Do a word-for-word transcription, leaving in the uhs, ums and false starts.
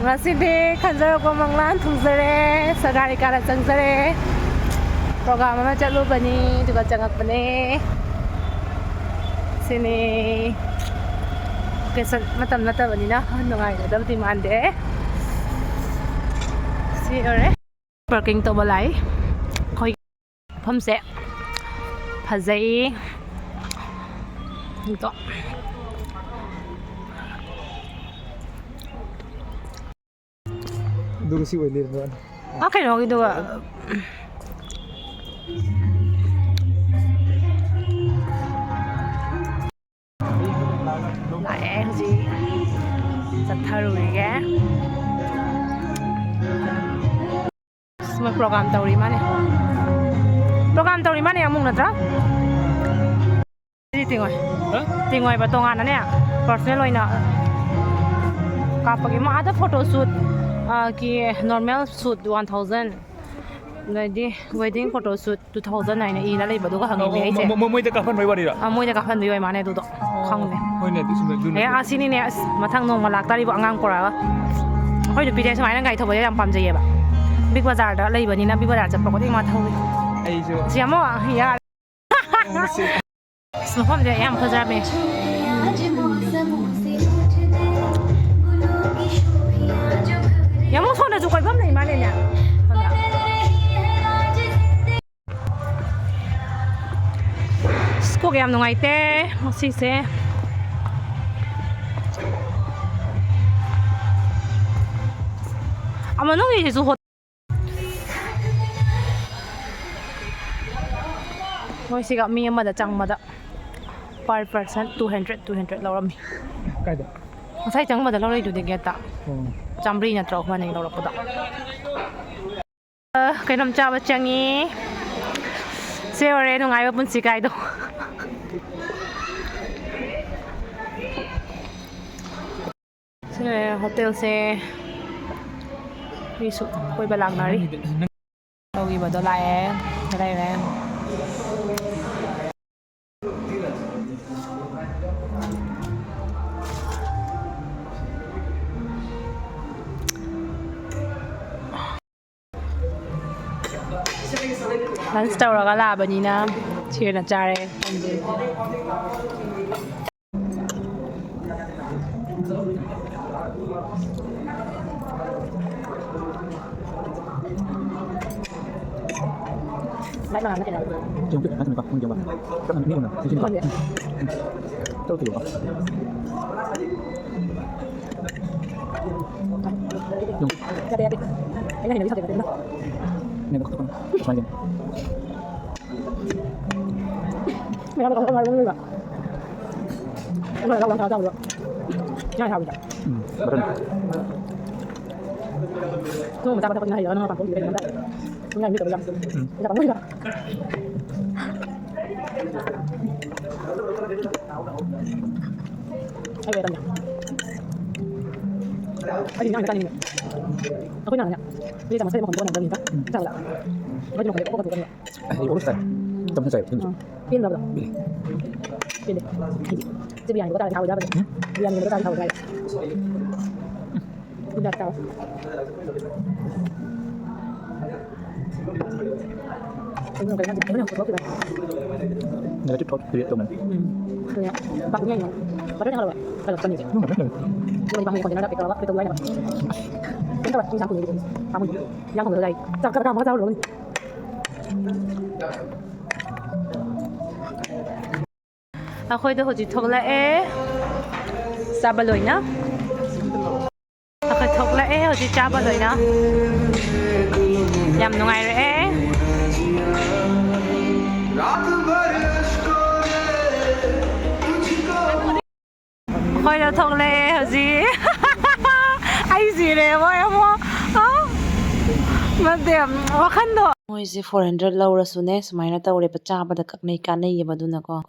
ꯉꯁꯤꯗꯤ ꯈꯟꯖꯔꯛꯄ ꯃꯪꯂꯥꯟ ꯊꯨꯡꯖꯔꯦ, ꯁꯒꯥꯔꯤ car ꯆꯪꯖꯔꯦ꯫ Programme ꯑꯃ ꯆꯠꯂꯨꯕꯅꯤ, ꯑꯗꯨꯒ ꯆꯪꯉꯛꯄꯅꯦ꯫ ꯁꯤꯅꯤ꯫ ꯚꯦꯀꯦꯁꯟ ꯃꯇꯝ ꯅꯠꯇꯕꯅꯤꯅ ꯅꯨꯡꯉꯥꯏꯒꯗꯕꯗꯤ ꯃꯥꯟꯗꯦ꯫ ꯁꯤ ꯌꯧꯔꯦ꯫ ꯄꯥꯔꯀꯤꯡ ꯇꯧꯕ ꯂꯥꯛꯏ꯫ ꯑꯩꯈꯣꯏ ꯃꯐꯝꯁꯦ ꯐꯖꯩ꯫ ꯑꯗꯣ ꯑꯗꯨꯒ ꯁꯤ ꯑꯣꯏ ꯂꯩꯔꯝꯕ ꯋꯥꯅꯤ꯫ ꯑꯥ, ꯀꯩꯅꯣꯒꯤꯗꯨꯒ꯫ ꯂꯥꯛꯑꯦ ꯍꯧꯖꯤꯛ꯫ ꯆꯠꯊꯔꯨꯔꯤꯒꯦ꯫ ꯑꯁ, ꯃꯣꯏ ꯄ꯭ꯔꯣꯒ꯭ꯔꯥꯝ ꯇꯧꯔꯤ ꯃꯥꯅꯦ꯫ ꯄ꯭ꯔꯣꯒ꯭ꯔꯥꯝ ꯇꯧꯔꯤ ꯃꯥꯅꯦ ꯑꯃꯨꯛ, ꯅꯠꯇ꯭ꯔꯥ? ꯁꯤꯗꯤ ꯇꯤꯡꯉꯣꯏ꯫ ꯍꯥ? ꯇꯤꯡꯉꯣꯏꯕ, ꯇꯣꯉꯥꯟꯅꯅꯦ, ꯄꯔꯁꯣꯅꯦꯜ ꯑꯣꯏꯅ ꯀꯥꯞꯄꯒꯤ꯫ ꯃꯥ ꯑꯥꯗ ꯐꯣꯇꯣ ꯁꯨꯠ, ꯑ, ꯀꯤ ꯅꯣꯔꯃꯦꯜ ꯁꯨꯠ ꯋꯥꯟ ꯊꯥꯎꯖꯟ, ꯑꯗꯩꯗꯤ ꯋꯦꯗꯤꯡ ꯐꯣꯇꯣ ꯁꯨꯠ ꯇꯨ ꯊꯥꯎꯖꯟ ꯍꯥꯏꯅ ꯏꯔ ꯂꯩꯕꯗꯨꯒ ꯍꯪꯉꯤꯅꯦ ꯑꯣ, ꯑꯩꯁꯦ꯫ ꯃꯣ-, ꯃꯣ-, ꯃꯣꯏꯗ ꯀꯥꯞꯍꯟꯕꯩ ꯋꯥꯔꯤꯔꯣ? ꯑ, ꯃꯣꯏꯗ ꯀꯥꯞꯍꯟꯕꯩ ꯑꯣꯏ ꯃꯥꯅꯦ ꯑꯗꯨꯗꯣ꯫ ꯑꯣ, ꯈꯪꯗꯦ꯫ ꯍꯣꯏꯅꯦ, ꯑꯗꯨꯁꯨ ꯑꯗꯨꯅꯦ꯫ ꯑꯦ, ꯑꯁꯤꯅꯤꯅꯦ, ꯑꯁ, ꯃꯊꯪ ꯅꯣꯡꯃ ꯂꯥꯛꯇꯥꯔꯤꯕ ꯑꯉꯥꯡ ꯄꯨꯔꯛꯑꯒ꯫ ꯑꯩꯈꯣꯏ ꯅꯨꯄꯤꯁꯦ ꯁꯨꯃꯥꯏꯅ ꯒꯥꯔꯤ ꯊꯧꯕꯁꯦ ꯌꯥꯝ ꯄꯥꯝꯖꯩꯌꯦꯕ꯫ ꯕꯤꯛ ꯕꯖꯥꯔꯗ ꯂꯩꯕꯅꯤꯅ ꯕꯤꯛ ꯕꯖꯥꯔ ꯆꯠꯄ ꯈꯨꯗꯤꯡ ꯃꯥ ꯊꯧꯏ꯫ ꯑꯩꯁꯨ꯫ ꯁꯤ ꯑꯃꯨꯛ ꯌꯥꯔꯦ꯫ ꯑꯁ, ꯃꯐꯝꯁꯦ ꯌꯥꯝ ꯐꯖꯔꯝꯃꯦ꯫ ꯌꯥꯝ ꯁꯣꯝꯗꯁꯨ ꯀꯣꯏꯐꯝ ꯂꯩ ꯃꯥꯜꯂꯦꯅꯦ꯫ ꯑꯁ, ꯀꯣꯛ ꯌꯥꯝ ꯅꯨꯡꯉꯥꯏꯇꯦ ꯉꯁꯤꯁꯦ꯫ ꯃꯅꯨꯡꯒꯤꯁꯤꯁꯨ ꯍꯣ-, ꯃꯣꯏꯁꯤꯒ ꯃꯤ ꯑꯃꯗ ꯆꯪꯕꯗ per person two hundred, two hundred ꯂꯧꯔꯝꯃꯤ꯫ ꯀꯥꯏꯗ? ꯉꯁꯥꯏ ꯆꯪꯕꯗ ꯂꯧꯔꯛꯏꯗꯨꯗꯤ ꯒꯦꯠꯇ꯫ ꯑꯣ꯫ ꯆꯥꯝꯃꯔꯤ ꯅꯠꯇ꯭ꯔꯣ ꯑꯩꯈꯣꯏꯅꯤ ꯂꯧꯔꯛꯄꯗꯣ? ꯑ, ꯀꯩꯅꯣꯝ ꯆꯥꯕ ꯆꯪꯉꯤ꯫ ꯁꯤ ꯑꯣꯏꯔꯦ ꯅꯨꯡꯉꯥꯏꯕ ꯄꯨꯟꯁꯤ ꯀꯥꯏꯗꯣ꯫ ꯁꯤ ꯂꯩꯔꯦ ꯍꯣꯇꯦꯜꯁꯦ꯫ ꯃꯤꯁꯨ ꯀꯣꯏꯕ ꯂꯥꯛꯅꯔꯤ꯫ ꯇꯧꯈꯤꯕꯗꯣ ꯂꯥꯛꯑꯦ꯫ ꯂꯩꯔꯦ꯫ Lunch ꯇꯧꯔꯒ ꯂꯥꯛꯑꯕꯅꯤꯅ ꯁꯤ ꯑꯣꯏꯅ ꯆꯥꯔꯦ꯫ ꯆꯦꯡ ꯄꯤꯛ ꯅꯠꯇꯅꯤꯀꯣ, ꯄꯨꯡ ꯆꯦꯡꯕ꯫ ꯆꯞ ꯃꯥꯟꯅꯩ, ꯃꯤ ꯎꯅ, ꯆꯦꯡ ꯄꯤꯛ꯫ ꯈꯪꯗꯦ꯫ ꯇꯧꯗ꯭ꯔꯤꯕꯣ? ꯌꯥꯗꯦ, ꯌꯥꯗꯦ꯫ ꯑꯩꯅ ꯍꯩꯅꯕꯤ ꯁꯥꯖꯦꯜ ꯅꯠꯇꯦ꯫ ꯃꯤꯅ ꯈꯛꯇ ꯁꯨꯃꯥꯏꯅ ꯆꯦꯡ꯫ ꯃꯌꯥꯝ ꯇꯧꯔꯒ ꯉꯥꯏꯕ ꯃꯅꯨꯡꯗ ꯑꯃ ꯂꯧꯔꯒ ꯆꯥꯕꯗꯣ ꯌꯥꯝ ꯍꯥꯎꯋꯤꯗ꯫ ꯎꯝ, ꯃꯊꯪ꯫ ꯅꯣꯡꯃ ꯆꯥꯕ ꯊꯛꯄꯗꯨꯅ ꯍꯩꯔꯒ ꯅꯣꯡꯃ ꯄꯥꯡꯊꯣꯛꯈꯤꯕ ꯀꯩꯅꯣꯝ ꯇꯧꯋꯦ꯫ ꯁꯨꯡꯌꯥ ꯌꯥꯅꯤꯡꯗꯕ ꯌꯥꯝ꯫ ꯎꯝ꯫ ꯄꯩꯁꯥ ꯄꯥꯝꯃꯨꯏꯗ꯫ ꯑꯩ ꯂꯣꯏꯔꯦ ꯇꯟꯗ꯫ ꯑꯩꯗꯤ ꯏꯟꯖꯥꯡꯁꯦ ꯆꯥꯅꯤꯡꯉꯦ꯫ ꯑꯩꯈꯣꯏ ꯃꯥꯅꯅꯦ, ꯁꯤꯗꯤ ꯆꯥꯃꯁ ꯂꯩ ꯃꯈꯣꯟ ꯊꯣꯛꯀꯅꯤ ꯍꯥꯏꯕꯅꯤꯗ꯫ ꯎꯝ꯫ ꯆꯥꯕꯗ꯫ ꯃꯣꯏꯗꯤ ꯃꯈꯣꯟꯁꯦ ꯀꯣꯛ ꯀꯣꯛ ꯀꯣꯛ ꯀꯣꯛ꯫ ꯑꯩ ꯑꯣꯜꯃꯣꯁ ꯇꯥꯏ꯫ ꯆꯥꯃꯁ ꯆꯥꯏ꯫ ꯎꯝ꯫ ꯄꯦꯟꯗꯕꯗꯣ꯫ ꯄꯦꯟꯗꯦ꯫ ꯁꯤ ꯕꯤꯔꯌꯥꯅꯤꯗꯨꯒ ꯆꯥꯔꯗꯤ ꯍꯥꯎꯔꯣꯏꯗ꯭ꯔꯥ ꯍꯥꯏꯕꯅꯦ꯫ ꯎꯝ꯫ ꯕꯤꯔꯌꯥꯅꯤꯗꯨꯒ ꯆꯥꯔꯗꯤ ꯍꯥꯎꯔꯣꯏꯗ꯭ꯔꯥ ꯍꯥꯏꯕ꯫ ꯎꯝ꯫ ꯌꯥꯝ ꯆꯥꯎ꯫ ꯀꯩꯅꯣ, ꯀꯩꯅꯣ, ꯀꯩꯅꯣ ꯌꯥꯝ ꯄꯨꯊꯣꯛꯈꯤꯕꯅꯦ꯫ Negative thought create ꯇꯧꯅꯕ꯫ ꯎꯝ꯫ ꯑꯗꯨꯅꯦ꯫ ꯄꯥꯛꯊꯣꯛ ꯌꯥꯏꯅ꯫ ꯕꯇꯔ ꯊꯥꯡꯒꯠꯂꯕ? ꯀꯩꯅꯣ ꯆꯪꯉꯤꯁꯦ꯫ ꯎꯝ, ꯕꯇꯔ ꯊꯥꯡꯒꯠꯂꯦ꯫ ꯑꯗꯨꯒ ꯄꯥꯛꯊꯣꯛ container ꯗ pack ꯇꯧꯔꯒ ꯐ꯭ꯔꯤꯖ ꯇꯧꯕ ꯌꯥꯏꯅꯦꯕ꯫ ꯀꯩꯝ ꯇꯧꯔꯣꯏ꯫ ꯏꯟꯁꯥꯡ ꯊꯣꯡꯉꯤꯉꯩꯗꯤ꯫ ꯄꯥꯝꯃꯨꯏ꯫ ꯏꯟꯁꯥꯡ ꯊꯣꯡꯕꯗ ꯆꯥꯏ꯫ ꯆꯥꯛ ꯈꯔ ꯈꯔ ꯃꯈꯥ ꯆꯥꯔꯨꯔꯕꯅꯤ꯫ ꯑꯩꯈꯣꯏꯗꯣ ꯍꯧꯖꯤꯛ ꯊꯣꯛꯂꯛꯑꯦ꯫ ꯆꯥꯕ ꯂꯣꯏꯅ꯫ ꯑꯩꯈꯣꯏ ꯊꯣꯛꯂꯛꯑꯦ ꯍꯧꯖꯤꯛ ꯆꯥꯕ ꯂꯣꯏꯅ꯫ ꯌꯥꯝ ꯅꯨꯡꯉꯥꯏꯔꯛꯑꯦ꯫ ꯑꯩꯈꯣꯏꯗ ꯊꯣꯛꯂꯛꯑꯦ ꯍꯧꯖꯤꯛ꯫ ꯑꯩ ꯁꯤꯔꯦ ꯃꯣꯏ ꯑꯃꯨꯛ꯫ ꯑ? ꯅꯠꯇꯦ, ꯋꯥꯈꯟꯗꯣ꯫ ꯃꯣꯏꯁꯦ four hundred ꯂꯧꯔꯁꯨꯅꯦ, ꯁꯨꯃꯥꯏꯅ ꯇꯧꯔꯦꯕ, ꯆꯥꯕꯗ ꯀꯛꯅꯩ ꯀꯥꯟꯅꯩꯌꯦꯕ, ꯑꯗꯨꯅꯀꯣ꯫